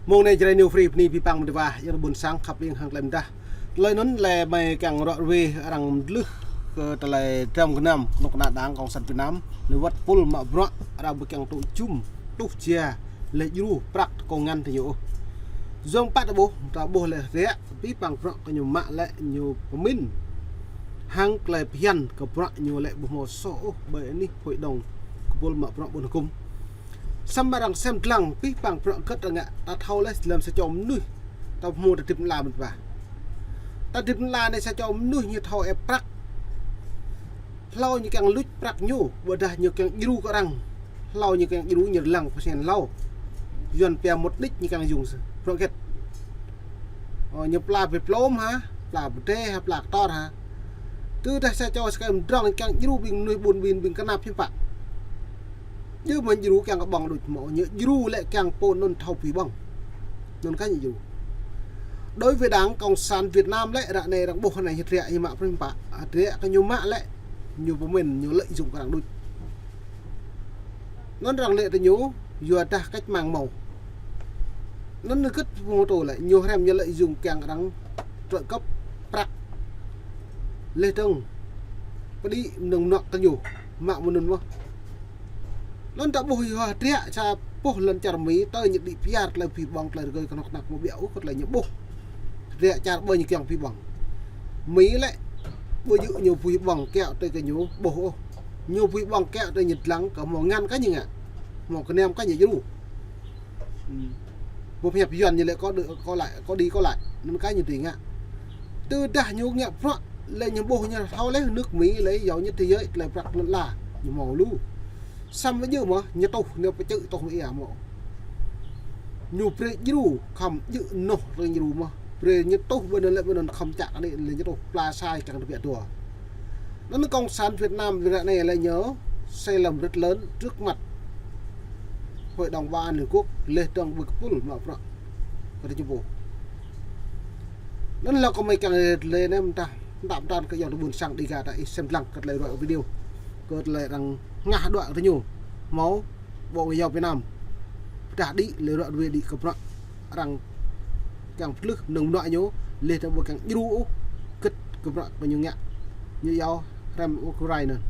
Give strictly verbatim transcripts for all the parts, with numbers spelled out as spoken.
Mông anai Jrai New Free bơni abih bang met wa, ayŏng adơi ƀôn sang khăp ling hăng tơlơi mơdah. Tơlơi anŭn lĕ mơi kiăng ră ruai arăng mlih kơ tơlơi dram gơnam kơnuk kơna Đảng Cộng sản Việt Nam, lĕ wơ̆t pul mă bruă arăng ƀu kiăng tŭ jum, tuh jia, lĕ djru prăk tơkông ngăn tơ ñu ôh. Yua pă ta ƀuh, ta ƀuh lĕ rĕ, abih bang bruă kơ ñu mă lĕ ñu pơmĭn hăng tơlơi phiăn kơ bruă ñu lĕ ƀu hmâo soh ôh ƀơi anih hội đồng kơ pul mă bruă ƀôn hơkŭm. Samơ̆ arăng sem lăng abih bang bruă hơget arăng ngă, ta thâo lĕ lăm sa čô mơnuih, ta hmâo ta hơdip lăm met wa. Ta hơdip lăm anai sa čô mơnuih ñu thâo ĕp prăk. Hlâo ñu kiăng luč prăk ñu, ƀôdah ñu kiăng djru kơ arăng. Hlâo ñu kiăng djru ñu lăng pơsen hlâo. Yuan pia một đích ñu kiăng dùng bruă hơget. Ơ, ñu pla pơplôm hă, pla pơdê hă, pla kơtor hă. Tơdah sa čô sa kơ mdrŏng kiăng djru ƀing mơnuih ƀun ƀing, ƀing kơnap hiư̆m pă. Djơ̆ mơ̆n djru kiăng kơ ƀơ̆ng đôč mơ̆, ñu djru lĕ kiăng pô anŭn thâo abih bang. Anŭn kah ñu djru. Đối với Đảng Cộng sản Việt Nam lĕ ră anai arăng ƀuh anai hơdră ñu mă prĭm pă, hơdră kơ ñu mă lĕ, ñu pơmĭn, ñu lợi dụng kơ arăng đôč. Anŭn arăng lĕ tơ ñu, yua dah cách mạng mâo. Anŭn ñu kơ̆t pơhmutu lĕ, ñu hrăm ñu lợi dụng kiăng arăng trợ cấp prăk. Leh dơ̆ng, pơđĭ mơnơ̆ng mơnuă kơ ñu, mă mơnŭn mơ̆. Anŭn ta ƀuh yua hơdră sa boh lŏn čar Mi, tơ ñu đĭ pơyar tơlơi abih bang, tơlơi rơgơi kơnuk kơna ƀu ƀiă ôh, kơ tơlơi ñu ƀuh. Hơdră čar ƀơi ñu kiăng abih bang. Mi lĕ, ƀu djơ̆ ñu abih bang kiaŏ tui kơ ñu ƀuh ôh. Ñu abih bang kiaŏ tui ñu dlăng, kơ hmâo ngăn kah ñu ngă. Hmâo gơnam kah ñu djru. Ƀu pơhiăp Yuan ñu lĕ có đi, có lại, có đi, có lại. Anŭn kah ñu tui ngă. Tơdah ñu ngă bruă, lĕ ñu ƀuh ñu thâo lĕ nước Mỹ lĕ giàu nhất thế giới, tơlơi prăk lŏn ala. Ñu hmâo lu. Samơ̆ djơ̆ mơ̆, ñu tuh, ñu pơčơ̆ tuh mơ̆ ia mơ̆. Ñu brơi djru, khŏm djơ̆ noh rơi djru mơ̆. Brơi ñu tuh ƀơi anŭn lĕ ƀơi anŭn khŏm čă kơ anai lĕ ñu tuh pla sa kiăng tơbiă dua. Anŭn Cộng sản Việt Nam ră anai lĕ ñu sai lầm rất lớn trước mặt Hội đồng Bảo an Liên Hợp Quốc, leh dơ̆ng ƀơi kơ pul mă bruă. Kơ tơ ñu ƀuh. Anŭn hlâo kơ mơi kiăng lĕ anai mơ̆n ta, tơdah mơ̆n ta kơ ayŏng adơi ƀôn sang Dega ta ih sem lăng kơ tơlơi ruai video. Kơ tơlơi arăng ngă hơduah kơ tơ ñu. Hmâo Bộ Ngoại giao Việt Nam pơdah đĭ lĕ ră ruai đĭ kơ bruă arăng kiăng pơtlưh mơnơ̆ng mơnuă ñu, leh dơ̆ng ƀu kiăng djru ôh, hơget kơ bruă kơ ñu ngă. Ñu iâu hrăm Ukraine anŭn,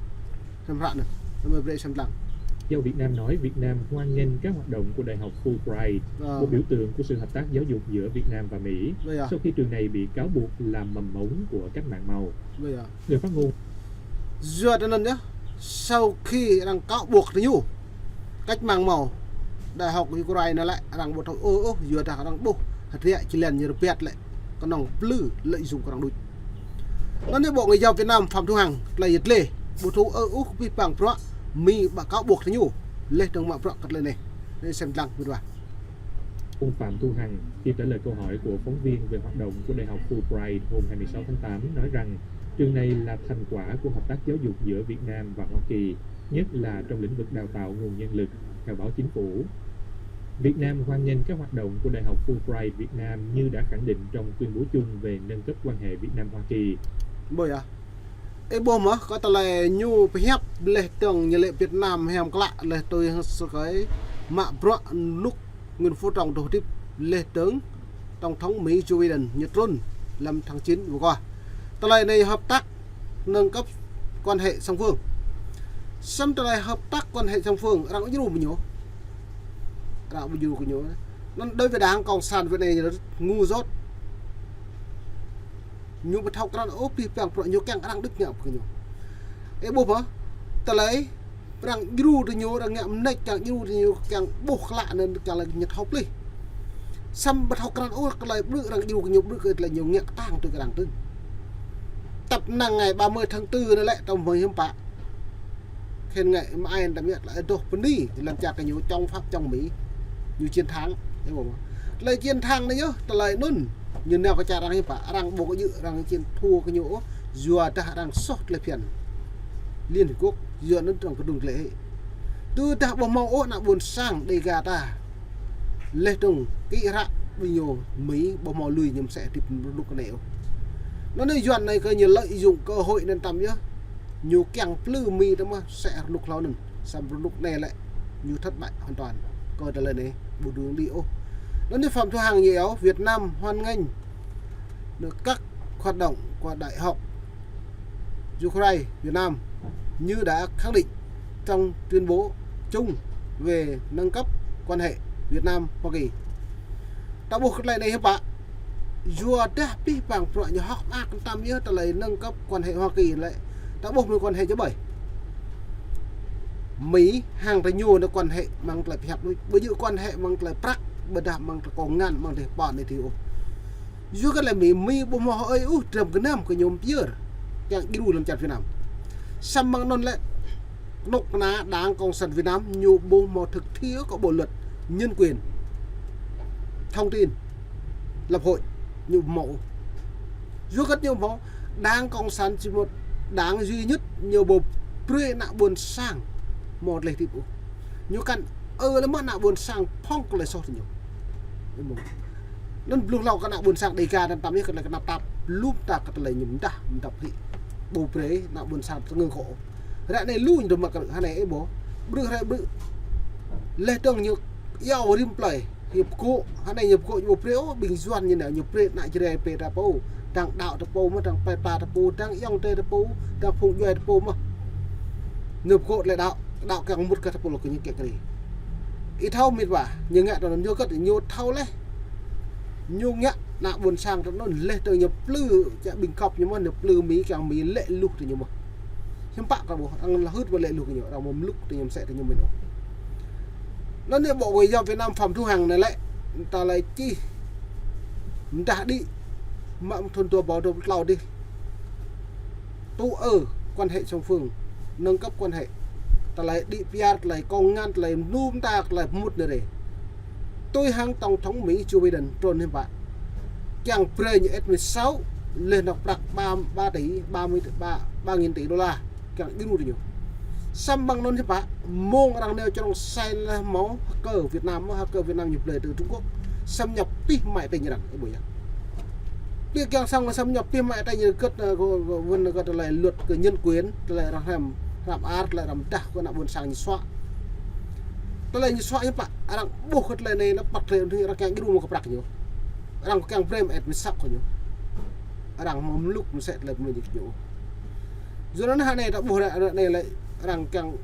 hrăm hră anŭn, hrăm brơi sem lăng. Giáo Việt Nam nói Việt Nam hoan nghênh các hoạt động của Đại học Fulbright, Ờ. một biểu tượng của sự hợp tác giáo dục giữa Việt Nam và Mỹ, Vậy à? sau khi trường này bị cáo buộc là mầm mống của cách mạng màu. Vậy à? Người phát ngôn Yua tơ anŭn yơh, sau khi arăng cáo buộc tơ ñu, cách mạng màu, Đại học Ukraine anŭn lĕ, arăng ƀu thâo ơ ôh, yua dah arăng ƀuh, hơdră jơlan ñu rơbat lĕ, kơnơ̆ng plư lợi dụng kơ arăng đôč. Anŭn yơh Bộ Ngoại giao Việt Nam Phạm Thu Hằng, tơlơi yơh lĕ, ƀu thâo ơ ôh abih bang bruă, Mi ƀu cáo buộc tơ ñu, leh dơ̆ng mă bruă kơ tơlơi anai, anai sem lăng, mơ̆t wa. Ông Phạm Thu Hằng khi trả lời câu hỏi của phóng viên về hoạt động của Đại học Fulbright hôm hai mươi sáu tháng tám nói rằng trường này là thành quả của hợp tác giáo dục giữa Việt Nam và Hoa Kỳ, nhất là trong lĩnh vực đào tạo nguồn nhân lực, theo báo Chính phủ. Việt Nam hoan nghênh các hoạt động của Đại học Fulbright Việt Nam như đã khẳng định trong tuyên bố chung về nâng cấp quan hệ Việt Nam-Hoa Kỳ. Ƀơi ah. Ơ ƀuh mơ̆, kơ tơlơi ñu pơhiăp leh dơ̆ng ñu lĕ Việt Nam hiam klă leh tui hăng sơkơi mă bruă anŭn Nguyễn Phú Trọng dŏ hơdip leh dơ̆ng Tổng thống Mỹ Joe Biden ñu trŭn lăm tháng chín vừa qua. Tơlơi anai hợp tác nâng cấp quan hệ song phương. Samơ̆ tơlơi hợp tác quan hệ song phương, arăng djru mơ̆ ñu. Arăng ƀu djru kơ ñu. Anŭn đối với Đảng Cộng sản Việt Nam ñu ngu dốt. Ñu ƀu thâo krăn ôh abih bang bruă ñu kiăng arăng đĭ ngă kơ ñu. Ơ ƀuh mơ̆, tơlơi arăng djru tơ ñu, arăng ngă mơneč kiăng djru tơ ñu, kiăng ƀuh klă anŭn kiăng lĕ ñu thâo plih. Samơ̆ ƀu thâo krăn ôh tơlơi ƀrư̆ arăng djru kơ ñu, ƀrư̆ kơ tơlơi ñu ngă kơtang tui kơ arăng tơ. Tơpă năng ngày ba mươi tháng tư anai lĕ, tơm mơi hiư̆m pă. Khen ngại mă ai tơm yơh tơlơi dŏ bơni, lăm čar kơ ñu chống Pháp chống Mỹ. Ñu chiến thắng, ơ ƀuh mơ̆. Tơlơi chiến thắng anai yơh, tơlơi anŭn. Ñu nao kơ čar arăng hiư̆m pă, arăng ƀu kơ djơ̆, arăng chiến thua kơ ñu ôh, yua dah arăng soh tơlơi phiăn Liên Hiệp Quốc, yua anŭn arăng kơdŭng tơlơi. Tơdah ƀu hmâo ôh ană ƀôn sang Dega ta. Leh dơ̆ng kĭ hră ƀing ñu Mi ƀu hmâo lui ñu mơsĕ hơdip rơnŭk anai ôh. Anŭn anai Yuan anai kơ ñu lợi dụng cơ hội anŭn tơm yơh. Ñu kiăng plư Mi tơm mơsĕ rơnŭk hlâo anŭn. Samơ̆ rơnŭk anai lĕ ñu thất bại hoàn toàn. Kơ tơlơi anai ƀu dưi đĭ ôh. Anŭn Phạm Thu Hằng ñu iâu Việt Nam hoan nghênh được các hoạt động của Đại học Ukraine Việt Nam như đã khẳng định trong tuyên bố chung về nâng cấp quan hệ Việt Nam Hoa Kỳ. Ta ƀuh kơ tơlơi anai hiư̆m pă? Yua dah pih pang prăk ñu hŏk mơak tam yơh tơlơi nâng cấp quan hệ Hoa Kỳ lĕ. Ta ƀuh mơ̆ng quan hệ čơ ƀơi. Mỹ hăng tơ ñu nơ quan hệ mơ̆ng tơlơi pơhiăp đôč. Ƀu djơ̆ quan hệ mơ̆ng tơlơi prăk, ƀôdah mơ̆ng tơlơi kông ngăn, mơ̆ng tơlơi pơpă anai tui ôh. Yua kơ lĕ Mỹ, Mỹ ƀu hmâo hơi ôh, dram gơnam kơ ñu pơyơr. Kiăng djru lăm čar Việt Nam. Samơ̆ mơ̆ng anŭn lĕ, kơnuk kơna Đảng Cộng sản Việt Nam ñu ƀu hmâo thực thi kơ bộ luật nhân quyền, thông tin, lập hội, ñu ƀu hmâo. Yua kơ ñu ƀu hmâo, Đảng Cộng sản chỉ một đảng duy nhất ñu ƀu brơi ană ƀôn sang hmâo tơlơi hơdip ôh. Ñu kăn ư lĕ mơ̆ ană ƀôn sang phŏng kơ tơlơi soh tơ ñu. Ih ƀuh. Anŭn blung hlâo kơ ană ƀôn sang Đêga anŭn tam yơh kơ tơlơi kơnăp tap, lŏm ta kơ tơlơi ñu mơdah, mơdah hĭ. Ƀu brơi ană ƀôn sang tơngơ̆ng kơ. Ră anai lu ñu dŏ mă kơ hơnai ih ƀuh. Brư̆ hrơi brư̆. Leh dơ̆ng ñu iâu rĭm plơi. Ñu pơgô̆, hơnai ñu pơgô̆ ñu ƀu brơi ôh, ƀing Yuan ñu nao ñu brơi ană Jrai brơi ta pô. Dang đaŏ ta pô mơ̆, dang plơi pla ta pô, dang ayŏng adơi ta pô, dang phung djuai ta pô mơ̆. Ñu pơgô̆ tơlơi đaŏ, đaŏ kiăng mŭt kơ ta pô lŏ kơ ñu kiăng kơ ri. Ih thâo mĭt wa, ñu ngă tơ anŭn ñu kơ̆t ñu thâo leh. Ñu ngă ană ƀôn sang tơ anŭn leh tơ ñu plư, čă ƀing khŏp ñu mơ̆, ñu plư Mỹ kiăng Mỹ lĕ luh tơ ñu mơ̆. Hiư̆m pă kơ ƀuh, arăng lŏ hưt ƀu lĕ luh kơ ñu, arăng mơ̆ mlŭk tơ ñu mơsĕ tơ ñu mơ̆n ôh. Anŭn anai Bộ Ngoại giao Việt Nam Phạm Thu Hằng anai lĕ, tơlơi čih mơdah đĭ, mă thun dua rơbâo dua pluh klâo dih. Tŭ ư quan hệ song phương, nâng cấp quan hệ. Tơlơi đĭ pơyơr, tơlơi kông ngăn, tơlơi mơnum ta, tơlơi mŭt anai rai. Tui hăng Tổng thống Mỹ Joe Biden trŭn hiư̆m pă. Kiăng brơi ñu ĕt mười sáu, leh nŏk prăk ba, ba tỉ, ba mươi, ba, ba nghìn tỉ đô la. Kiăng djru tơ ñu. Samơ̆ mơ̆ng anŭn hiư̆m pă, mơ̆ng arăng nao čơrŏng sai leh hmâo hacker Việt Nam, mơ̆ hacker Việt Nam ñu blơi tơ Trung Quốc. Samơ̆ ñu pih mă tơña arăng, ih ƀuh yơh. Pih kiăng samơ̆, samơ̆ ñu pih mă tơña kơ̆t, ơ, kơ, kơ, wơ̆n kơ tơlơi luật kơ nhân quyền, tơlơi arăng hrăm, hrăm ar, tơlơi arăng mơdah kơ ană ƀôn sang ñu suă. Tơlơi ñu suă hiư̆m pă, arăng ƀuh kơ tơlơi anai lĕ păt tơlơi anai arăng kiăng djru mơ̆ng kơ prăk ñu. Arăng kiăng brơi mă ĕt mười sáu kơ ñu. Arăng mơ̆ mlŭk mơsĕ tơlơi pơmĭn kơ ñu. Yua anŭn hơnai ta ƀuh ră anai lĕ arăng kiăng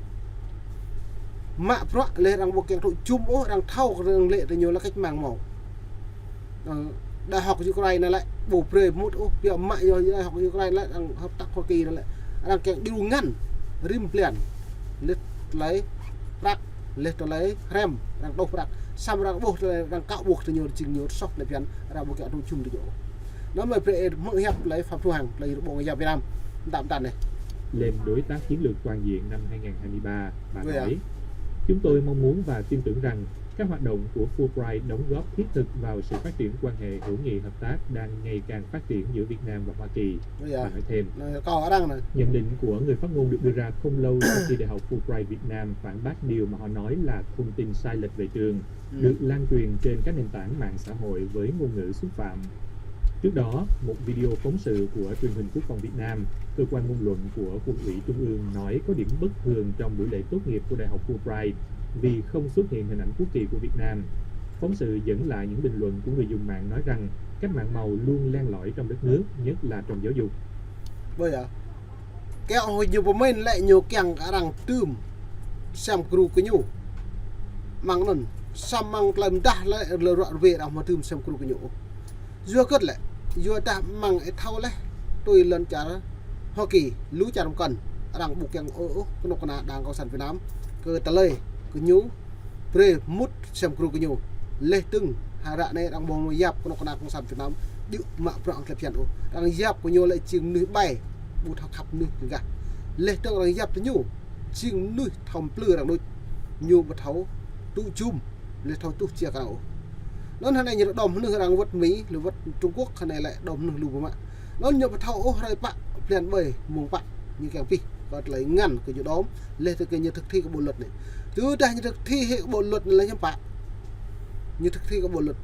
mă prăk leh arăng ƀu kiăng tŭ jum ôh, arăng thâo kơ arăng lĕ tơ ñu lĕ cách mạng mơ̆. Ơ, Đại học Ukraine anai lĕ ƀu brơi mŭt ôh, biă mă ñu Đại học Ukraine lĕ arăng hợp tác Hoa Kỳ anai lĕ. Arăng kiăng djru ngăn rĭm blan. Leh tơlơi prăk, leh tơlơi hrăm, arăng đôč prăk. Samơ̆ arăng ƀuh tơlơi arăng kâo ƀuh tơ ñu jing ñu soh lĕ phiăn, arăng ƀu kiăng tŭ jum tơ ñu. Anŭn mơ̆ brơi mơ̆ng hiăp tơlơi Phạm Thu Hằng, tơlơi Bộ Ngoại giao Việt Nam, mơtam mơtam anai. Lên đối tác chiến lược toàn diện năm hai ngàn hai mươi ba, bà nói, chúng tôi mong muốn và tin tưởng rằng các hoạt động của Fulbright đóng góp thiết thực vào sự phát triển quan hệ hữu nghị hợp tác đang ngày càng phát triển giữa Việt Nam và Hoa Kỳ, bà nói thêm. Anai, kâo arăng anai. Nhận định của người phát ngôn được đưa ra không lâu sau khi Đại học Fulbright Việt Nam phản bác điều mà họ nói là thông tin sai lệch về trường, được lan truyền trên các nền tảng mạng xã hội với ngôn ngữ xúc phạm. Trước đó, một video phóng sự của truyền hình Quốc phòng Việt Nam, cơ quan ngôn luận của Quân ủy Trung ương, nói có điểm bất thường trong buổi lễ tốt nghiệp của Đại học Fulbright vì không xuất hiện hình ảnh quốc kỳ của Việt Nam. Phóng sự dẫn lại những bình luận của người dùng mạng nói rằng cách mạng màu luôn len lỏi trong đất nước, nhất là trong giáo dục. Ƀơi yơh. Kiăng hơ̆ ñu pơmĭn lĕ ñu kiăng arăng tŭm sem gru kơ ñu. Mơ̆ng anŭn, samơ̆ mơ̆ng tơlơi mơdah lĕ lơ ruă rơwe arăng mơ̆ tŭm sem gru kơ ñu. Yua kơ lĕ, yua dah mơ̆ng ih thâo leh, tui lŏn čar Hoa Kỳ, lu čar mơkăn, arăng ƀu kiăng ôh, ôh, kơnuk kơna Đảng Cộng sản Việt Nam, kơ tơlơi, kơ ñu, brơi mŭt sem gru kơ ñu. Leh dơ̆ng, hơră anai arăng ƀu hmâo yap kơnuk kơna Cộng sản Việt Nam, djơ̆ mă bruă tơlơi phiăn ôh. Arăng yap kơ ñu lĕ jing mơnuih ƀai, ƀu thâo khăp mơnuih gah. Leh dơ̆ng arăng yap tơ ñu, jing mơnuih thâo plư arăng đôč. Ñu ƀu thâo tŭ jum, leh thâo tuh jia kơ arăng ôh. Anŭn hơnai ñu đom mơnuih arăng wơ̆t Mỹ, lĕ wơ̆t Trung Quốc, hơnai lĕ đom mơnuih lu biă mă. Anŭn ñu ƀu thâo ôh hrơi pă, blan ƀơi, mông pă, ñu kiăng pih, kơ tơlơi ngăn kơ ñu đom, leh tơ kơ ñu thực thi kơ bộ luật anai. Tơdah ñu thực thi hĭ kơ bộ luật anai lĕ hiư̆m pă. Ñu thực thi kơ bộ luật,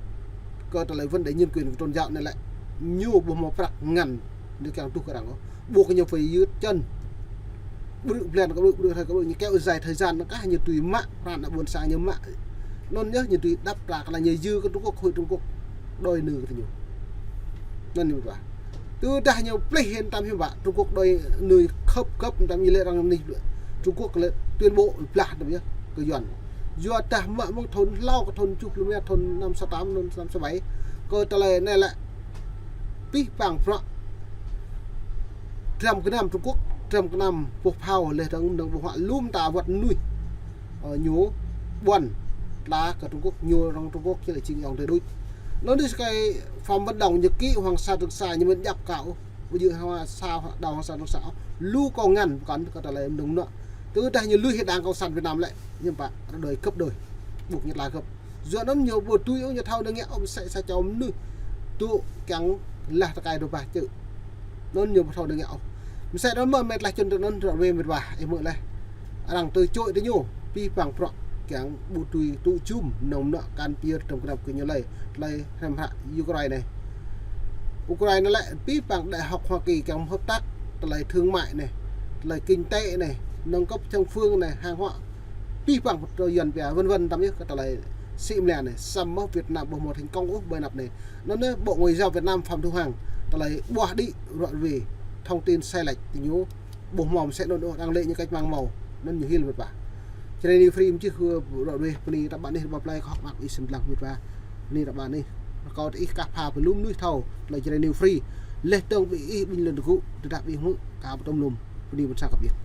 kơ tơlơi vấn đề nhân quyền kơ tôn giáo anai lĕ, ñu ƀu hmâo prăk ngăn, ñu kiăng tuh kơ arăng ôh. Ƀu kơ ñu phải yơt čăn. Brư̆ blan kơ brư̆, brư̆ hrơi kơ brư̆, ñu kéo dài thời gian anŭn kah ñu tui mă, pran ană ƀôn sang ñu mă. Anŭn yơh ñu tui đăp tra kơ anai ñu yua kơ Trung Quốc, khối Trung Quốc đòi nư kơ ñu. Anŭn ñu ƀuh. Tơdah ñu plih hĭ tam hiư̆m pă, Trung Quốc đòi nư khăp găp tam ñu lĕ arăng anih Trung Quốc lĕ tuyên bố blah tam yơh kơ Yuan. Yua dah mă mơ̆ng thŭn hlâo kơ thŭn tơjuh pluh rơma, thŭn năm sáu tám, thŭn năm sáu bảy. Kơ tơlơi anai lĕ pih pang prăk dram gơnam Trung Quốc, dram gơnam boh phao leh dơ̆ng nơ̆ng boh huă lŏm ta wơ̆t mơnuih. Ơ, ñu ƀuăn tla kơ Trung Quốc, ñu rŏng Trung Quốc, či lĕ čing yŏng tơdơi đôč. Anŭn dih sơkai Phạm Văn Đồng ñu ký Hoàng Sa Trường Sa ñu mơ̆n djăp kâo. Ƀu djơ̆ Hoàng Sa, đảo Hoàng Sa Trường Sa. Lu kâo ngăn pơkŏn kơ tơlơi mơnơ̆ng mơnuă. Tơdah ñu lui hĭ Đảng Cộng sản Việt Nam lĕ, ñu pă, đòi găp đôi. Ƀuh ñu tla găp. Yua anŭn ñu ƀu tui ôh, ñu thâo nao ngă ôh, mơsĕ sa čô mơnuih tŭ kiăng lah tơkai dua bah čư̆. Anŭn ñu ƀu thâo nao ngă ôh. Mơsĕ anŭn mơ̆ mĕt lah čun tơ anŭn ră ruai mĕt wa, ih mơ̆ leh. Arăng tơ čuai tơ ñu, pih pang prăk kiăng ƀu tui tŭ jum mơnơ̆ng mơnuă kăn pơyơr tơm kơnăp kơ ñu lĕ, tơlơi hrăm hră Ukraine anai. Ukraine anai lĕ pih pang đại học Hoa Kỳ kiăng hợp tác, tơlơi thương mại anai, tơlơi kinh tế anai, nâng cấp song phương anai, hàng hóa pih pang tơ Yuan pia, vân vân tam yơh kơ tơlơi sĭ mơ̆ anai, samơ̆ Việt Nam ƀu hmâo thành công ôh ƀơi anăp anai. Anŭn anai Bộ Ngoại giao Việt Nam Phạm Thu Hằng, tơlơi ƀuah đĭ ră ruai thông tin sai lệch tơ ñu, ƀu hmâo mơsĕ anŭn ôh, arăng lĕ ñu cách mạng màu, anŭn ñu hil mĕt wa. Jrai New Free mơčih ră ruai bơni ră ƀă anih, ră ƀă plơi kơ hŏk mơak ih sem lăng mĕt wa. Bơni ră ƀă anih. Rơkâo tơ ih kah pha pơlŭm mơnuih thâo tơlơi Jrai New Free. Leh dơ̆ng ƀing ih ƀing lŏn tơgŭ, tơdah ƀing hmư̆ kâo pơtŏm lŏm. Bơni ƀôn sang kơ ƀing.